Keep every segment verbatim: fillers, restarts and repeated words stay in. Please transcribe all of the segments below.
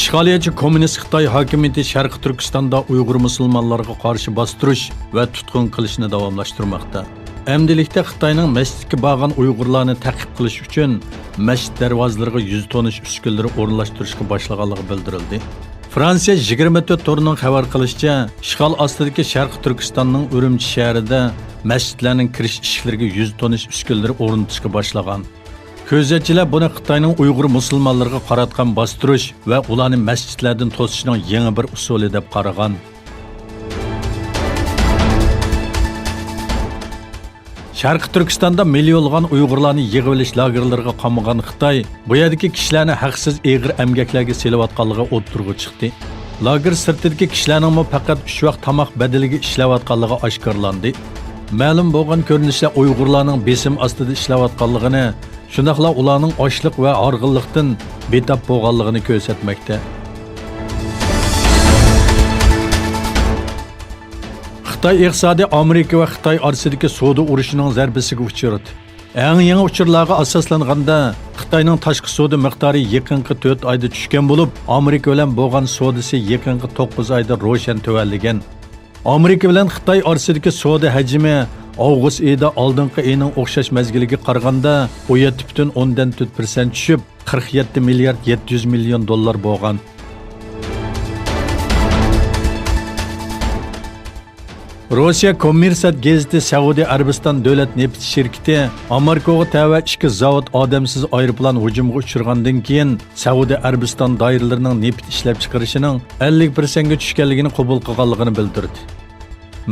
ئىشغالىيەتچى كوممۇنىست خىتاي ھاكىمىيىتى شەرقىي تۈركىستاندا ئۇيغۇر مۇسۇلمانلارغا قارشى باستۇرۇش ۋە تۇتقۇن قىلىشنى داۋاملاشتۇرماقتا. ئەمدىلىكتە خىتاينىڭ مەسچىتكە بارغان ئۇيغۇرلارنى تەقىب قىلىش ئۈچۈن مەسچىت دەرۋازىلىرىغا يۈز تونۇش ئۈسكۈنىلىرى ئورۇنلاشتۇرۇشقا باشلىغانلىقى بىلدۈرۈلدى. فرانسىيە يىگىرمە تۆت تورىنىڭ خەۋەر قىلىشىچە، ئىشغال ئاستىدىكى شەرقىي تۈركىستاننىڭ ئۈرۈمچى شەھىرىدە مەسچىتلەرنىڭ كىرىش ئىشىكلىرىگە يۈز تونۇش ئۈسكۈنىلىرى ئورنىتىشقا باشلىغان. كۆزەتچىلەر بۇنى خىتاينىڭ ئۇيغۇر مۇسۇلمانلىرىغا قاراتقان باستۇرۇش ۋە ئۇلارنى مەسچىتلەردىن توسۇشنىڭ يېڭى بىر ئۇسۇلى دەپ قارىغان. شەرقىي تۈركىستاندا مىليونلىغان ئۇيغۇرلارنى يىغىۋېلىش لاگېرلىرىغا قامىغان خىتاي بۇ يەردىكى كىشىلەرنى ھەقسىز ئېغىر ئەمگەكلەرگە سېلىۋاتقانلىقى ئوتتۇرىغا چىقتى. لاگېر سىرتىدىكى كىشىلەرنىڭمۇ پەقەت ئۈچ ۋاق تاماق بەدىلىگە ئىشلەۋاتقانلىقى ئاشكارىلاندى. مەلۇم بولغان كۆرۈنۈشلەر ئۇيغۇرلارنىڭ بېسىم ئاستىدا ئىشلەۋاتقانلىقىنى، شۇنداقلا ئۇلارنىڭ ئاچلىق ۋە ھارغىنلىقتىن بىتاپ بولغانلىقىنى كۆرسەتمەكتە. خىتاي ئىقتىسادى ئامېرىكا ۋە خىتاي ئارىسىدىكى سودا ئۇرۇشىنىڭ زەربىسىگە ئۇچرىدى. ئەڭ يېڭى ئۇچۇرلارغا ئاساسلانغاندا، خىتاينىڭ تاشقى سودا مىقدارى يېقىنقى تۆت ئايدا چۈشكەن بولۇپ، ئامېرىكا بىلەن بولغان سودىسى يېقىنقى توققۇز ئايدا روشەن تۆۋەنلىگەن. ئامېرىكا بىلەن خىتاي ئارىسىدىكى سودا ھەجمى ئاۋغۇست ئېيىدا ئالدىنقى ئېيىنىڭ ئوخشاش مەزگىلىگە قارىغاندا ئون يەتتە پۈتۈن ئوندىن تۆت پىرسەنت چۈشۈپ، قىرىق يەتتە مىليارد يەتتە يۈز مىليون دوللار بولغان. روسىيە كوممېرسانت گېزىتى سەئۇدى ئەرەبىستان دۆلەت نېفىت شىركىتى ئاماركوغا تەۋە ئىككى زاۋۇت ئادەمسىز ئايروپىلان ھۇجۇمغا ئۇچرىغاندىن كېيىن، سەئۇدى ئەرەبىستان دائىرىلىرىنىڭ نېفىت ئىشلەپچىقىرىشىنىڭ ئەللىك پىرسەنتكە چۈشكەنلىكىنى قوبۇل قىلغانلىقىنى بىلدۈردى.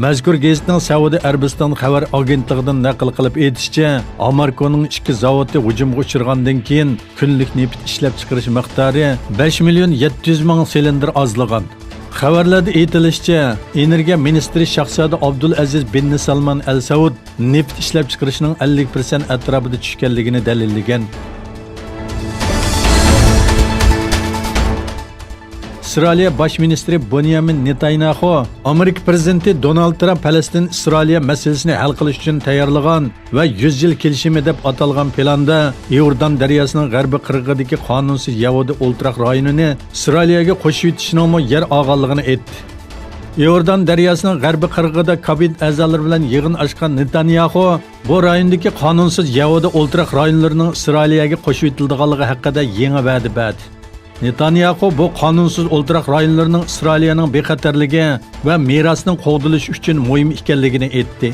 مەزكۇر گېزىتنىڭ سەئۇدى ئەرەبىستان خەۋەر ئاگېنتلىقىدىن نەقىل قىلىپ ئېيتىشىچە، ئاماركونىڭ ئىككى زاۋۇتى ھۇجۇمغا ئۇچرىغاندىن كېيىن، كۈنلۈك نېفىت ئىشلەپچىقىرىش مىقدارى بەش مىليون يەتتە يۈز مىڭ سىلىندىر ئازلىغان. خەۋەرلەردە ئېيتىلىشىچە، ئېنېرگىيە مىنىستىرى شاھزادە ئابدۇلئەزىز بىن سالمان ئەل سەئۇد نېفىت ئىشلەپچىقىرىشنىڭ ئەللىك پىرسەنت ئەتراپىدا چۈشكەنلىكىنى دەلىللىگەن. ئىسرائىلىيە باش مىنىستىرى بۇنيامىن نېتانياخۇ، ئامېرىكا پىرېزىدېنتى دونالد ترامپ پەلەستىن ئىسرائىلىيە مەسىلىسىنى ھەل قىلىش ئۈچۈن تەييارلىغان ۋە يۈز يىل كېلىشىمى دەپ ئاتالغان پىلاندا ئىئوردان دەرياسىنىڭ غەربىي قىرغىقىدىكى قانۇنسىز يەھۇدىي ئولتۇراق رايونىنى ئىسرائىلىيەگە قوشۇۋېتىشنىڭمۇ يەر ئالغانلىقىنى ئېيتتى. ئىئوردان دەرياسىنىڭ غەربىي قىرغىقىدا كابىنېت ئەزالىرى بىلەن يىغىن ئاچقان نېتانياخۇ بۇ رايوندىكى قانۇنسىز يەھۇدىي ئولتۇراق رايونلىرىنىڭ ئىسرائىلىيەگە قوشۇۋېتىلىدىغانلىقى ھەققىدە يېڭى ۋەدە بەردى. نېتانياخۇ بۇ قانۇنسىز ئولتۇراق رايونلىرىنىڭ ئىسرائىلىيەنىڭ بىخەتەرلىكى ۋە مىراسىنىڭ قوغدىلىشى ئۈچۈن مۇھىم ئىكەنلىكىنى ئېيتتى.